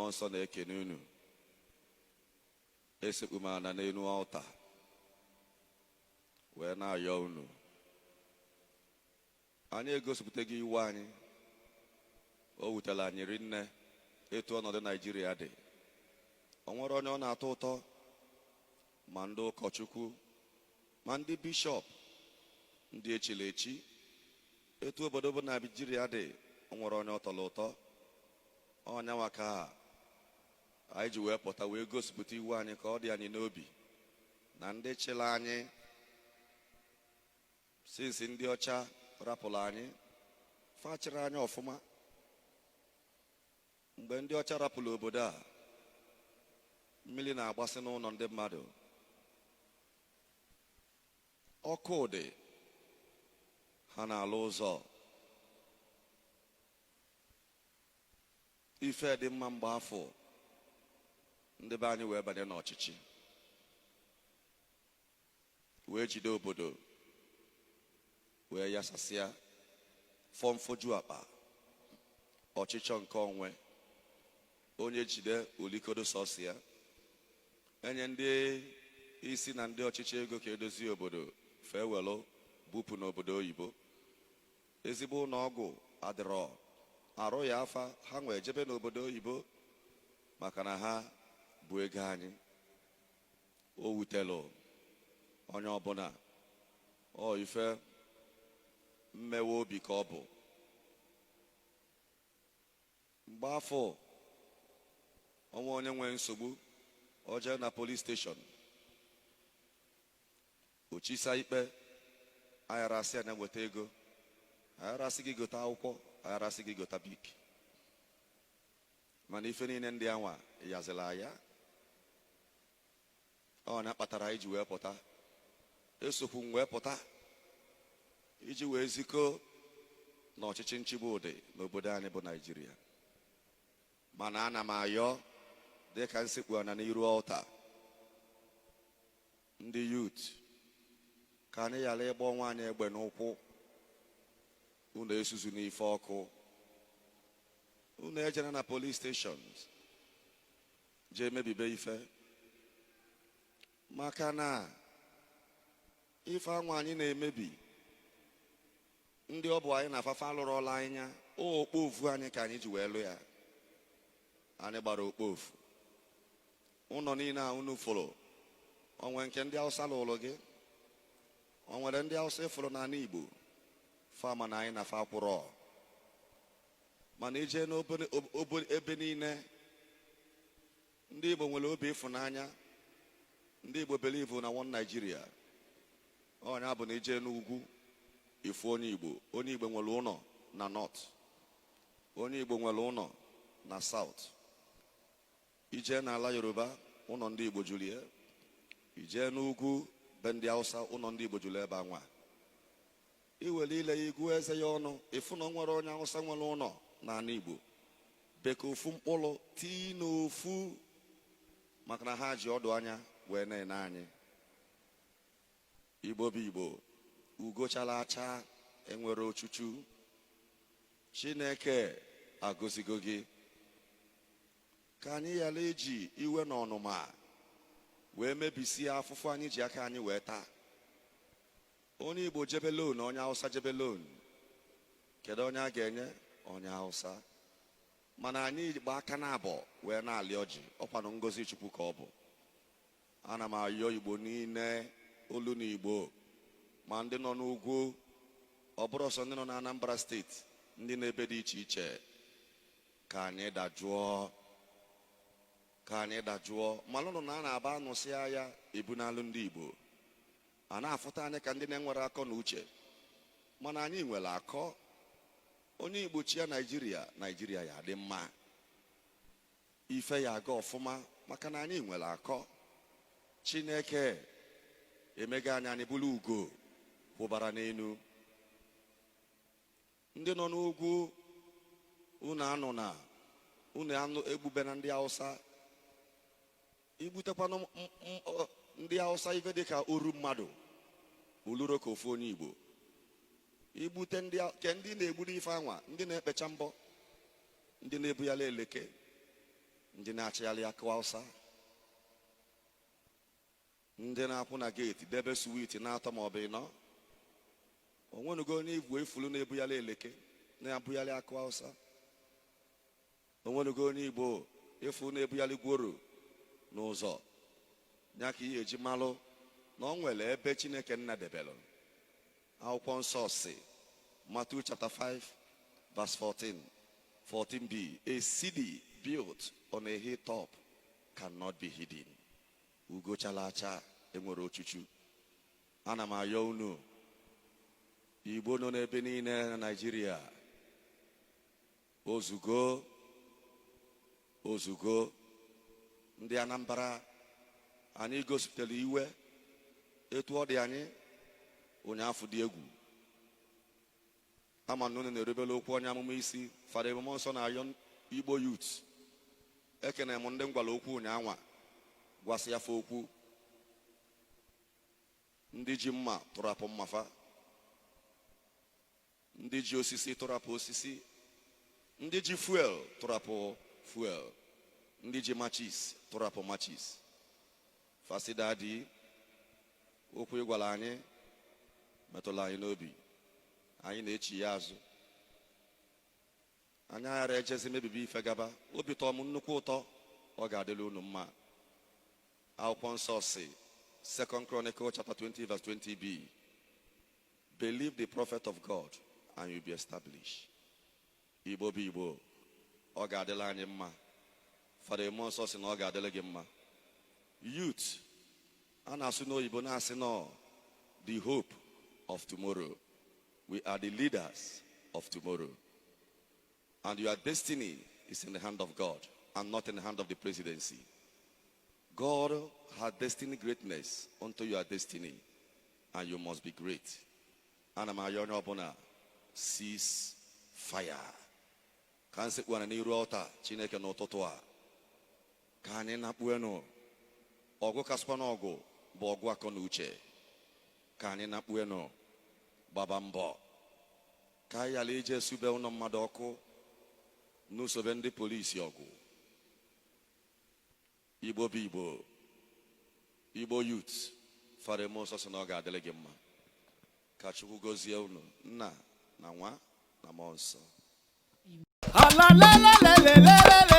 Mmụọ Nsọ na-ekene unu. Esekpu m ana n'elu altar wee na-ayọ unu. Anyị egosipụtaghị iwe anyị. O wutere anyị rinne etu ọnọdụ Naijiria dị. O nwere onye ọ na-atọ ụtọ, ma ndị ụkọchukwu, ma ndị bishọp, ndị echiri echi. Etu obodo bụ Naijiria dị, o nwere onye ọ tọrọ ụtọ? Ọnyanwa ka anyị ji wee pụta wee gosipụta iwe anyị, ka ọ dị anyị n'obi na ndị chịrị anyị since ndị ọcha rapụrụ anyị, fa chịrị anyị ọfụma. Mgbe ndị ọcha rapụrụ obodo a, mmiri na-agbasị n'ụlọ ndị mmadụ, ọkụ dị, ha na-alụ ụzọ, ife dị mma. Mgbe afọ ndị be anyị wee banye n'ọchịchị wee jide obodo wee yasasịa, fọmfoju akpa, ọchịchọ nke onwe onye, jide olikodo sọsọ ya, enye ndị isi na ndị ọchịchị ego ka edozie obodo, fee welụ bupụ n'obodo oyibo. Ezigbo ụlọ ọgwụ adịrọ, arụ ya afa ha nwee jebe n'obodo oyibo maka na ha bụ ego anyị. O wutelụ onye ọbụla. Ọ ife mmewe obi ka ọ bụ. Mgbe afọ ọnwa, onye nwee nsogbu, o jee na police station, ochisa ikpe, ayarasị anya weta ego, ayarasị gị gote akwụkwọ, ayarasị gị gota Bic. Mana ife niile ndị anwa yazila ya, ọ na kpatara anyị ji wee pụta. Esokwu m wee pụta iji wee zikọ n'ọchịchị nchigbu ụdị n'obodo anyị bụ Naijiria. Mana ana m ayọ, dịka nsekpu ana n'iru altar, ndị youth, ka anyị ghara ịgba ọnwa anyị egbe n'ụkwụ. Unu esuzu n'ife ọkụ, unu ejena na police stations jee mebibe ife, maka na ife anwa anyị na-emebi, ndị ọ bụ anyị na afafa alụrụọla anya. Okpovu anyị ka anyị ji wee lụ ya. Anyị gbara okpofu ụlọ niile a unu fụrụ. Onwe nke ndị Hausa lụrụ gị? O nwere ndị Hausa ịfụrụ n'ala Igbo? Fama na anyị na fa kwụrọ. Mana ije n'ebe niile, ndị Igbo nwere obi ịfụnanya. Ndị Igbo believe na one Nigeria. Ọnya bụ na ije n'ugwu, ifu onye Igbo. Onye Igbo nwere ụlọ na North, onye Igbo nwere ụlọ na South. Ije n'ala Yoruba, ụlọ ndị Igbo juru ya. Ije n'ugwu be ndị Hausa, ụlọ ndị Igbo juru ebe anwa. Iwere ile ya, igu eze ya ọnụ, ịfụ na o nwere onye Hausa nwere ụlọ n'ala Igbo beka ofu mkpụrụ tii n'ofu, maka na ha ji ọdụ anya wee na-ene anyị. Igbo bụ Igbo, ugochara acha enwere ochuchu. Chineke agọzigo gị. Ka anyị ghara iji iwe na ọnụma wee mebisie afụfụ anyị ji aka anyị wee taa. Onye Igbo jebe loan, onye Hausa jebe loan, kedu onye a ga-enye? Onye Hausa. Mana anyị gba aka na abọ wee na-alị ọjị, ọkwanụ ngozi Chukwu ka ọ bụ. Ana m ayọ Igbo niile, olu na Igbo, ma ndị nọ n'ugwu, ọ bụrụ ọsọ ndị nọ na Anambra Steeti, ndị na-ebe dị iche iche, ka anyị dajụọ, ka anyị dajụọ. Malụnụ na a na-aba anụsị agha ebunalụ ndị Igbo, a na-afụta anyị ka ndị na-enwere akọ na uche, mana anyị nwere akọ. Onye Igbo chia Naijiria, Naijiria ya adị mma, ife ya aga ọfụma, maka na anyị nwere akọ. Chineke emega anyị, anyị bụrụ ugo kwụbara n'elu. Ndị nọ n'ugwu, unu anụ na unu anụ egbube na ndị Hausa. Igbutekwanụ ndị Hausa ife dịka oru mmadụ oluro ka ofu onye Igbo igbute ndị ke ndị na-egburu ife anwa, ndị na-ekpecha mbọ, ndị na-ebuyala eleke. Ndị na-achịgharị akụ Hausa, ndị na-akwụ na gate debe sweet na-atọ maọbụ ịnọ. Onwenugo onye igwe ifulu na-ebugharị eleke, na-abụgharị akụ Hausa? Onwenugo onye Igbo efu na-ebugharị gworo n'ụzọ ya? Ka ihe eji malụ na ọ nwere ebe Chineke nna debelụ. Akwụkwọ nsọ si, Matthew chapter 5 verse 14, 14b, "A city built on a hilltop cannot be hidden." Ugo chala acha enwere ochuchu. Ana m ayọ unu, Igbo nọ n'ebe niile na Naịjirịa, ozugo, ozugo. Ndị Anambra anyị gosipụtara iwe etu ọ dị anyị ụnyaafụ dị egwu. Ama na unu na-erubere okwu onye amụma isi. Fada Emume Nsọ na-ayọ Igbo youth. Ekene m ndị ngwara okwu ụnyaanwa, gwasị ya fa okwu. Ndị ji mma tụrapụ mmafa, ndị ji osisi tụrapụ osisi, ndị ji fuel tụrapụ fuel, ndị ji matches tụrapụ matches. Fasidadi okwu ị gwara anyị metụrụ anyị n'obi. Anyị na-echi ya azụ, anyị aghara ejezi mebibi ife gaba. Obi tọọ m nnukwu ụtọ. Ọ ga-adịrị unu mma. Akwụkwọ nsọ si, Second Chronicle chapter 20 verse 20b, "Believe the prophet of God and you'll be established." Igbo bụ Igbo, ọ ga-adịla anyị mma. Fada Mmụọ Nsọ si na ọ ga-adịrị gị mma. Youth, a na-asụ n'oyibo na-asị nọ the hope of tomorrow. We are the leaders of tomorrow, and your destiny is in the hand of God and not in the hand of the presidency. God has destined greatness unto your destiny, and you must be great. Ana m ayọ onye ọbụla, cease fire. Ka m sekpuara n'iru ọta Chineke n'ụtụtụ a, ka anyị nakpuenụ. Ọgụ kasịkwa n'ọgụ bụ ọgụ akọ na uche. Ka anyị nakpuenụ, gbaba mbọ ka anyị ghara ije sube ụlọ mmadụ ọkụ n'usobe ndị polisi ọgụ. Igbo bụ Igbo, Igbo youth, Fada Nsọ sị na ọ ga-adịrị gị mma. Ka Chukwu gọzie unu, Nna na Nwa na Mmụọ Nsọ. Ala le le le le le le.